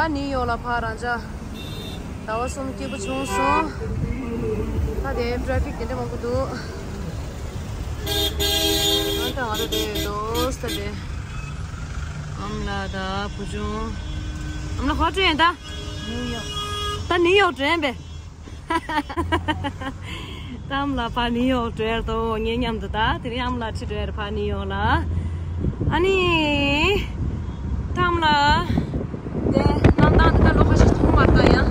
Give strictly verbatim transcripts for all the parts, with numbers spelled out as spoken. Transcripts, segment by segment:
ཨ་ནི་ཡོ་ལ་ཕར་རང་ཅག་ཟླ་བ་གསུམ་སྐྱིད་པོ་བྱུང་སོང་། ད་དེ་ཊ་རེ་ཕིག་དེ་འདྲ་མང་པོ་འདུག་ཨ་ད་ང་ད་དེ་དོ་སྟ་དེ། ཨམ་ལ་ད་བུ་ཆུང་། ཨམ་ལ་ཧོ་ཊེལ་ཡིན་ད། ནིའུ་ཡོག་ད་ནིའུ་ཡོག་འགྲོ་ཡིན་པས། ད་ཨམ་ལགས་ཕར་ནིའུ་ཡོག་འགྲོ་ཡར་དོ་ངའི་མཉམ་དུ། ད་དེ་རིང་ཨམ་ལགས་ཁྲིད་འགྲོ་ཡར་ཕར་ནིའུ་ཡོག་ལ། ཨ་ནི། ད་ཨམ་ལགས། དེ་གནམ་ཐང་དེ་ད་ལོ་ཁ་ཤས་མཐོང་མ་ཐག་ཡང་།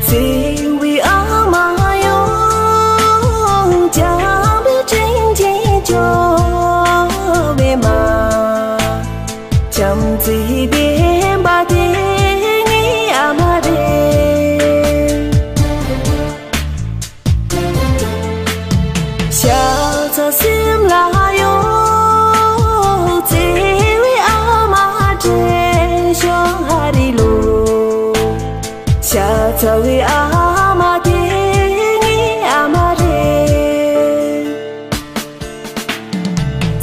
བརྩེ་བའི་ཨ་མ་ཡོང་། བྱམས་པའི་སྤྲིན་གྱིས་སྐྱོར་བའི་མ། བྱམས་བརྩེའི་བདེན་པ་དེ་ངའི་ཨ་མ་རེད། ཤ་ཚ་སེམས་ལ་ཡོད། བརྩེ་བའི་ཨ་མ་དྲན་ཤོག་ཧ་རི་ལོ། ཤ་ཚ་བའི་ཨ་མ་དེ་ངའི་ཨ་མ་རེད།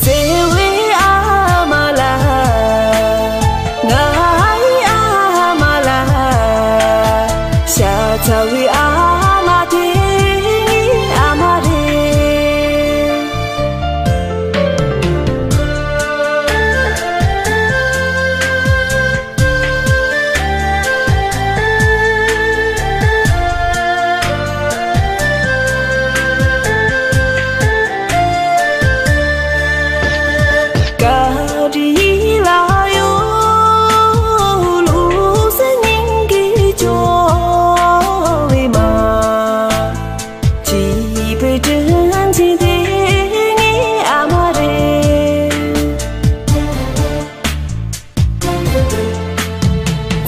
བརྩེ་བའི་ཨ་མ་ལགས། ངའི་ཨ་མ་ལགས། ཤ་ཚ་བའི་ཨ་མ་དེ་ངའི་ཨ་མ་རེད།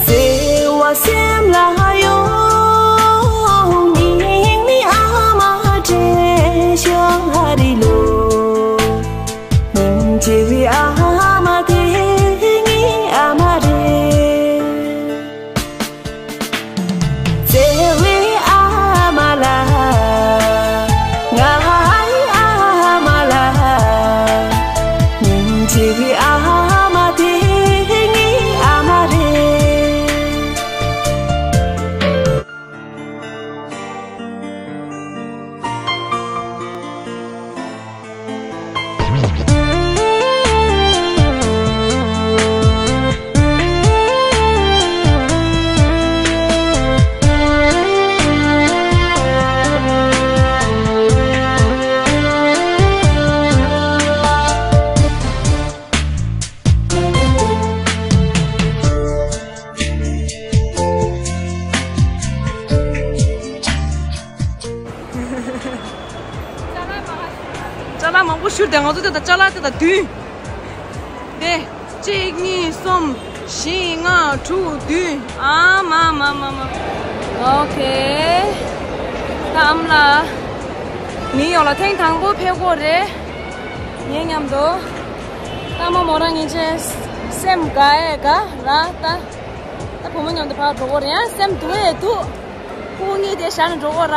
བརྩེ་བ་སེམས་ལ་ཡོད། སྙིང་ནས་ཨ་མ་དྲན་ཤོག་ཧ་རི་ལོ། སྙིང་རྗེ་བའི་ཨ་མ་དེ་ངའི་ཨ་མ་རེད། བརྩེ་བའི་ཨ་མ་ལགས། ངའི་ཨ་མ་ལགས། སྙིང་རྗེ་བའི་ཨ་མ་དེ་ངའི་ཨ་མ་རེད། ཅ་ལག་མང་པོ་བཞུར་ཏེ་ང་ཚོ་དེ་དང་ཅ་ལག་དེ་དང་བདུན། དེ་གཅིག་གཉིས་གསུམ་བཞི་ལྔ་དྲུག་བདུན། ཨ་མ་མ་མ་མ། ཨོ་ཁེ། ད་ཨམ་ལགས་ནིའུ་ཡོག་ལ་ཐེངས་དང་པོ་ཕེབས་གོ་རེད། ངའི་མཉམ་དུ། ད་མ་མོ་རང་ཉིན་ཆེ་སེམས་དགའ་ཨེ་དགའ་ར་ད། ད་བུ་མོ་མཉམ་དུ་ཕར་འགྲོ་གོ་རེད། ཡང་སེམས་སྡུག་ཨེ་སྡུག་ཁོ་གཉིས་དེ་བཞག་ནས་འགྲོ་གོ་ར།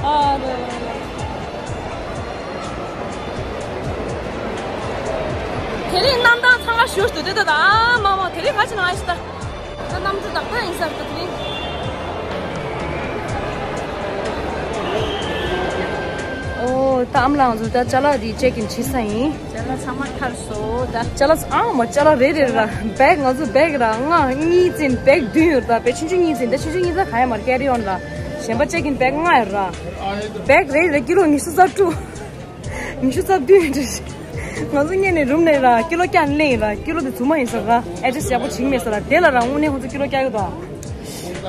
ཨ་རེ་རེ་རེ། དེ་རིང་གནམ་ཐང་ཚང་མ་ཞུ་ཞུ་དེ་ད་ད། ཨ་མ་མ། དེ་རིང་ག་ཅི་ན་ཨ་ཤི་ད། ད་གནམ་གྲུ་བདག་པོ་ཡིན་ས་རེད་ད་དེ་རིང་། ཨོ་ད་ཨམ་ལགས་ང་ཚོ་ད་ཅ་ལག་དེ་ཅེག་ཨིན་བྱེད་ས་ཡིན། ཅ་ལག་ཚང་མ་ཐར་སོང་ད། ཅ་ལག་ཨ་མ་ཅ་ལག་རེ་རེ་ར། བེག་ང་ཚོ་བེག་ར་ལྔ་གཉིས་ཙམ་བེག་བདུན་ཡོད་ར། ད་བེག་ཆུང་ཆུང་གཉིས་ཙམ། ད་ཆུང་ཆུང་གཉིས་ཙམ་ག་ཡ་མར་ཀེ་རི་ཨོན་ར། གཞན་པ་ཅེག་ཨིན་བེག་ལྔ་ཡོད་ར། བེག་རེ་རེ་ཀི་ལོ་ཉི་ཤུ་རྩ་དྲུག་ཉི་ཤུ་རྩ་བདུན་རེད། ང་ཚོ་སྔོན་ནས་རུམ་ནས་ར་ཀི་ལོ་བཀྱག་ནས་ལེན་ར། ཀི་ལོ་དེ་རྫུན་མ་ཡིན་ས་ར། ཨེ་ཌི་རེ་སི་ཡག་པོ་བྱིན་མེད་ས་ར། དེ་ལ་ར་དངོས་གནས་ཁོང་ཚོ་ཀི་ལོ་བཀྱག་ཡོད་དོ།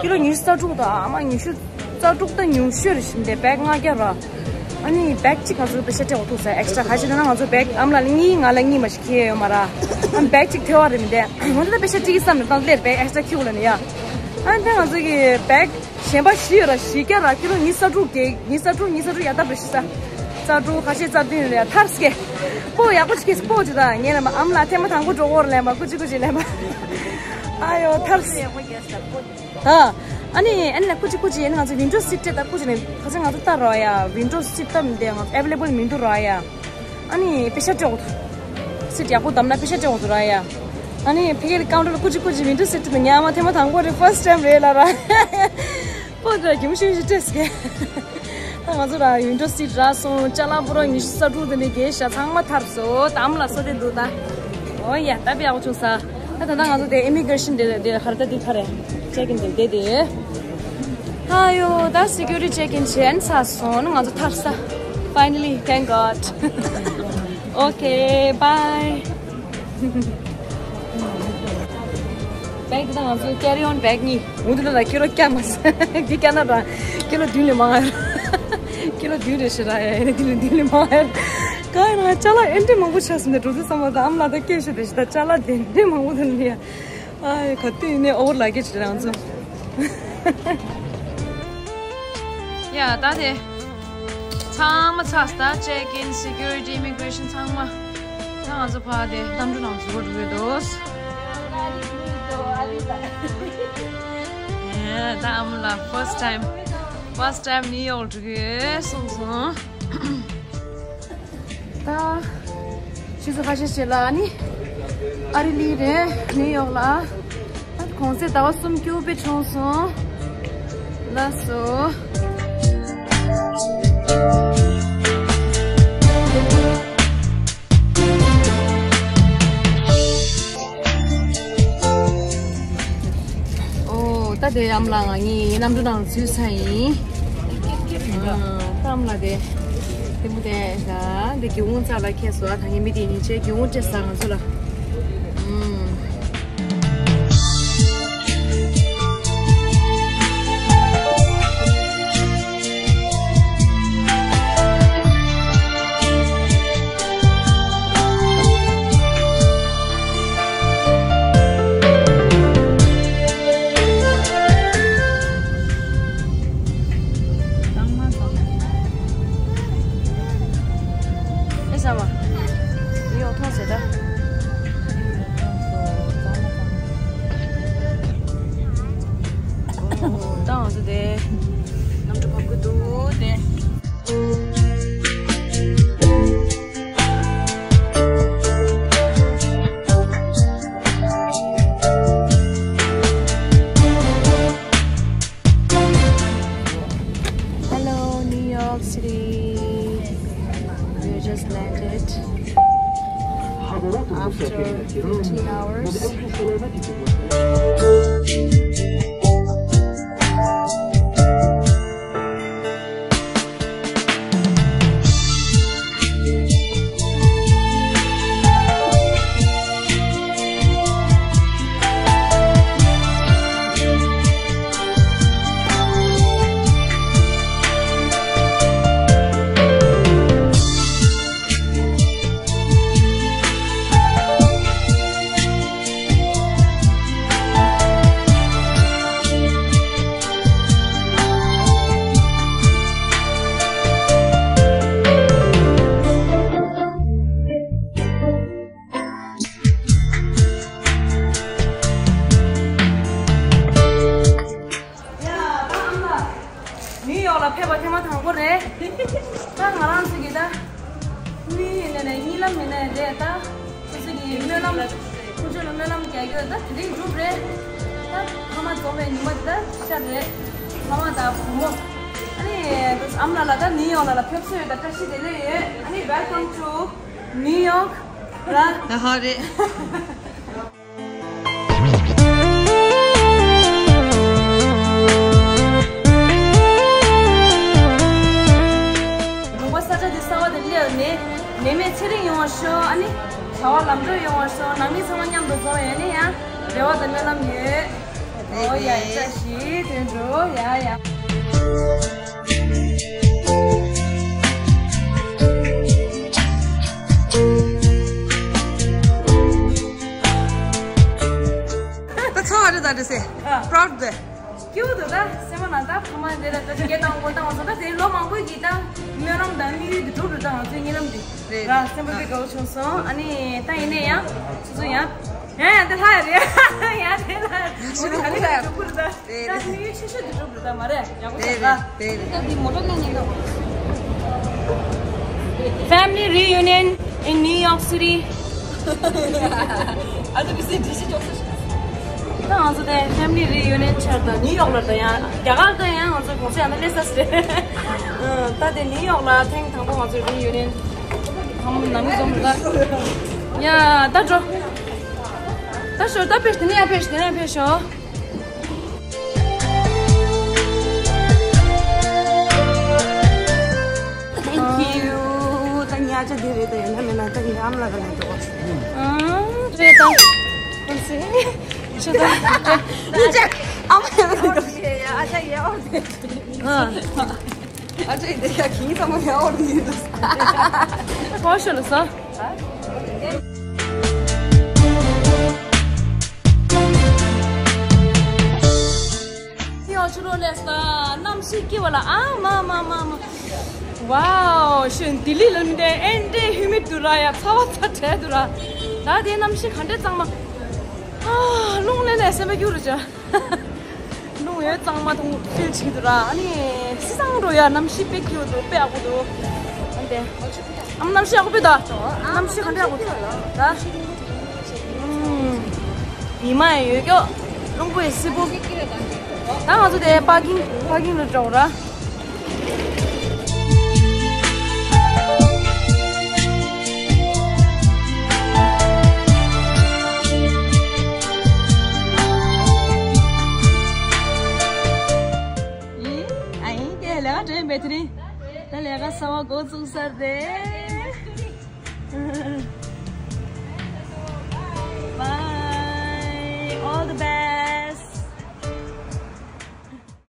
ཀི་ལོ་ཉི་ཤུ་རྩ་དྲུག་དང་ཨ་མ་ཉི་ཤུ་རྩ་དྲུག་དང་ཉུང་ཤོས་རེད་ཤིན་ཏེ་བེག་ལྔ་བརྒྱ་ར། ཨ་ནི་བེག་གཅིག་ང་ཚོ་པེ་ཤ་སྤྲད་འོ་ཐུག་ས་ཨེག་སི་ཊ་ག་ཅི་ན་ང་ཚོ་བེག་ཨམ་ལགས་ལ་གཉིས་ང་ལ་གཉིས་མ་ཞིག་ཁྱེར་ཡོད་མ་ར། ཨ་བེག་གཅིག་ཐལ་བ་རེད་མི་འདུག་ཨ་འདི་ད་པེ་ཤ་སྤྲད་ཀྱི་བསམ་ནས་ད་སླེབས་པས་ཨེག་སི་ཊ་ར་ཁྱུ་ལ་ནི་ཡ། ཨ་འདི་ང་ཚོ་གི་བེག་གཞན་པ་བཞི་ཡོད་ར། བཞི་བརྒྱ་ར་ཀི་ལོ་ཉི་ཤུ་རྩ་དྲུག་གི། ཉི་ཤུ་རྩ་དྲུག་ཉི་ཤུ་རྩ་དྲུག་ཡ་ད་རེ་བཞི་ས། རྩ་དྲུག་ཁ་ཤས་རྩ་བདུན་ཡོད་ར་ཡ། ཐར་སྐད་སྤོ་ཡག་པོ་ཅིག་སྐད་སྤོ་ཅིག་ད་ངས་ལབ་པ་ཨམ་ལགས་ཐེངས་མ་དང་པོ་འགྲོ་གོ་ར་ལབ་པ་ཀུ་ཅི་ཀུ་ཅི་ལབ་པ། ཨ་ཡོ་ཐར་སྐད། ད་ཨ་ནི་ཨ་ནི་ལ་ཀུ་ཅི་ཀུ་ཅི་ཨ་ནི་ང་ཚོ་ཝིན་ཌོ་སིཊ་སྤྲད་ད་ཀུ་ཅི་ནི་ཁ་སང་ང་ཚོ་ལྟ་རོགས་ཡ། ཝིན་ཌོ་སིཊ་སྟབས་མི་བདེ། ང་ཚོ་ཨེ་ཝེ་ལེ་བལ་མི་འདུག་རོགས་ཡ། ཨ་ནི་པེ་ཤ་སྤྲད་འོ་ཐུ། སིཊ་ཡག་པོ་བདམས་ན་པེ་ཤ་སྤྲད་འོ་ཐུ་རོགས་ཡ། ཨ་ནི་ཕ་གི་ཀའུན་ཊར་ལ་ཀུ་ཅི་ཀུ་ཅི་ཝིན་ཌོ་སིཊ་དུ་ཉག་མ་ཐེངས་མ་དང་པོ་རེད། ཕར་སི་ཊི་ཊའིམ་རེད་ལབ་ར། པོ་འདྲ་གི་མུ་ཤི་མུ་ཤི་སྤྲད་སྐད། ད་ང་ཚོ་ར་ཝིན་ཌོ་སིཊ་རག་སོང་། ཅ་ལག་པུ་ར་ཉི་ཤུ་རྩ་དྲུག་དེ་ནས་བརྒལ་ཤག་ཚང་མ་ཐར་སོང་། ད་ཨམ་ལགས་སོ་དེ་འདུག་ད། ཨོ་ཡ་ད་དཔེ་ཡག་པོ་བྱུང་ས། ད་ད་ལྟ་ང་ཚོ་དེ་ཨི་མི་གྷི་རེ་ཤན་དེ་དེ་ཧར་ད་དེ་ག་རེ། ཅེག་ཨིན་དེ་དེ་དེ། ཨ་ཡོ་ད་སི་ཀུ་རི་ཊི་ཅེག་ཨིན་བྱས་ཚར་སོང་། ང་ཚོ་ཐར་ས། Finally, thank God. Okay, bye. བེག་དེ་དང་ང་ཚོའི་ཀེ་རི་ཨོན་བེག་གཉིས། འོ་དེ་ལ་ཀི་ལོ་བརྒྱ་མ་ཟད། འདི་བརྒྱ་ན་ར་ཀི་ལོ་བདུན་ལས་མང་ཡ། ཀི་ལོ་བདུན་རེད་ཤི་ར་ཡ། ཡ་ནི་འདི་ལས་འདི་ལས་མང་ཡ། ག་ཡིན་ན་ཅ་ལག་ཨེ་འདྲ་མང་པོ་ཆགས་སོང་། འདི་འགྲོ་དུས་ཙམ་པ་ད་ཨམ་ལགས་ད་སྐད་ཤོད་དེ་ཤི་ད་ཅ་ལག་དེ་འདྲ་མང་པོ་དེ་ལ་ཡ། ཨ་ག་དུས་ནས་ཨོ་བར་ལག་གེ་ཅི་རེད་ང་ཚོ། ཡ་ད་དེ། ཚང་མ་ཚར་སོང་། ད་ཅེག་ཨིན་སི་ཀུ་རི་ཊི་ཨི་མི་གྷི་རེ་ཤན་ཚང་མ། ད་ང་ཚོ་ཕར་དེ་གནམ་གྲུ་ནང་འཛུལ་བར་འགྲོ་གི་འདུག་ཡ་ད་ཨ་མ་ལགས་first time, first time New York འགྲོ་གི་ཡོད་གསུངས་སོང་། ད་ཆུ་ཚོད་ཁ་ཤས་ཤིག་ལ་ནི་ཨ་རི་ལི་རེད་ནིའུ་ཡོག་ལ། ད་གོང་ཚད་ཟླ་བ་གསུམ་སྐྱོ་པོ་བྱུང་སོང་། ལགས་སོ། ཨོ་ད་དེ་ཨ་མ་ལགས་ང་གཉིས་གནམ་གྲུ་ནང་འཛུལ་ཚར་ཡིན། ཨ་ད་ཨ་མ་ལགས་དེ་དེ་མོ་དེ་ད་དེ་སྒེའུ་ཁུང་རྩ་ལ་ཁེལ་སོང་། ད་ངས་མི་དེ་གཉིས་ཆེ་སྒེའུ་ཁུང་སྤྲད་ས་ང་ཚོ་ལ། ཨུམ། ཨེ་ས་མ། ཡོང་ཐོངས་ཟེར་ད། ད་ང་ཚོ་དེ་གནམ་གྲུ་བབས་ཀྱི་འདུག་དེ། Hello, New York City. We just landed after fifteen hours. ཡ་ཨ་མ། ནིའུ་ཡོག་ལ་ཕེབས་པ་ཐེངས་མ་དང་པོ་རེད། ད་ང་རང་ཚོ་གི་ད་དངུལ་ཡིན་ནའི་གཉིད་ལམ་ཡིན་ནའི་རེད། ད་སོ་སོ་གི་སྨོན་ལམ་ཁུ་ཆོ་ལ་སྨོན་ལམ་རྒྱག་རྒྱུ་ད་དེ་རིང་གྲུབ་རེད། ད་ཕ་མ་རྫོགས་པའི་ཉི་མ་དེ་ད་ཤར་རེད། ཕ་མ་དང་བུ་མོ། ཨ་ནི་ཨ་མ་ལགས་ལ་ད་ནིའུ་ཡོག་ལ་ལ་ཕེབས་བསུ་ཡོད། ད་བཀྲ་ཤིས་བདེ་ལེགས་ཡོད། ཨ་ནི་welcome to New York ར། ཧ་རེད། ལུང་པ་ས་ཆ་འདི་གསར་པ་དེ་སླེབས་ནས་ནད་མེད་ཚེ་རིང་ཡོང་བར་ཤོག་ཨ་ནི་བྱ་བ་ལམ་འགྲོ་ཡོང་བར་ཤོག་ནང་མི་ཚང་མ་མཉམ་དུ་འཛོམས་ཡོང་ནས་ཡང་རེ་བ་དང་སྨོན་ལམ་ཡོད། ཨོ་ཡ་བཀྲ་ཤིས་དོན་འགྲུབ་ཡ་ཡ། ད་ང་ཚོའི་གཉིད་ལམ་འདི་རེད། ར་སེམས་པ་དཔེ་དགའ་བོ་བྱུང་སོང་། ཨ་ནི་ད་ཡིན་ནའི་ཡང་ཆུ་ཚོད་ཡང་ཡང་ཡང་དེ་ལྷག་རེད། ཡང་དེ་ལྷག་རེད། ད་དེ་ཡུལ་ཆེ་ཤོས་དེ་འགྲོ་དགོས་ད་མ་རེད། ཡག་པོ་རེད། ད་དེ་མོ་ཊ་ནང་ནས། Family reunion in New York City. ཨ་ཙི་བི་སི་ཌི་སི་ཅོག་ས། ད་ང་ཚོ་དེ་ཕེ་མི་ལི་རི་ཡུ་ནི་ཡན་ཆར་དང་ནིའུ་ཡོག་ལ་དང་ཡང་རྒྱ་གར་དང་ཡང་ང་ཚོ་གོང་ས་ཡང་ན་སླེབས་ས་རེད། ད་དེ་ནིའུ་ཡོག་ལ་ཐེངས་དང་པོ་ང་ཚོ་རི་ཡུ་ནི་ཡན་དང་པོ་ནང་མི་འཛོམས་རེད། ད་ཡ་ད་འགྲོ། ད་ཤོར་ད་ཕེབས་དེ་ནས་ཡར་ཕེབས་དེ་ནས་ཕེབས་ཤོག Thank you. ད་ཉ་ཆ་དེ་རེད། ད་ཡིན་ན་མིན་ན་ད་ཉ་ཨམ་ལ་ག་ལ་འགྲོ། ཨང་རེད་ད། ཁོང་ཚོས་ཆུ་ད། ཉི་ཆ་ཨམ་ལ་ག་ལ་འགྲོ། ཨ་ཅག་ཡ་ཨོར་དེ། ཨ་ཅག་དེ་ཡ་གིང་ཚང་མ་ཡ་ཨོར་དེ་ཡིན་འདུག་ཧོ་ཤོ་ལ་སོ། ཡ་ཕྱི་ལོགས་ལས་ས་གནམ་གཤིས་སྐྱིད་པ་ལ། ཨ་མ་མ་མ་མ། ཝའོ་ཤོན། ལྡི་ལི་ལ་མི་འདྲ་ཨེ་འདྲའི་ཧུ་མིད་འདུག་ར། ཡ་ཚ་བ་ཚ་དྲགས་འདུག་ར། ད་དེ་གནམ་གཤིས་ག་འདྲས་གཙང་མ། ཨ་རླུང་ལེན་ནས་སེམས་པ་སྐྱུར་རུ་བྱ། རླུང་ཡོད་གཙང་མ་དུང་ཕིལ་བྱེད་འདུག་ར། ཨ་ནི་སི་སང་འགྲོ་ཡ་གནམ་གཤིས་དཔེ་སྐྱིད་འདུག་དཔེ་ཡག་པོ་འདུག་ཨ་འདྲས། ཨམ་གནམ་གཤིས་ཡག་པོ་ད། གནམ་གཤིས་ག་འདྲ་ཡག་པོ་ད། ཉི་མ་ཡང་ཡོད་ཀྱོག་རླུང་བུ་ཡང་བསིལ་པོ། ད་ང་ཚོ་དེ་པར་ཀིང་པར་ཀིང་ལ་འགྲོ་ར། ཡིན། ཨ་ཡིན། དེ་ལས་ཀ་དྲན་པའི་དེ་རིང་། ད་ལས་ཀ་གསར་པ་འགོ་བཙུགས་ཚར་ཏེ།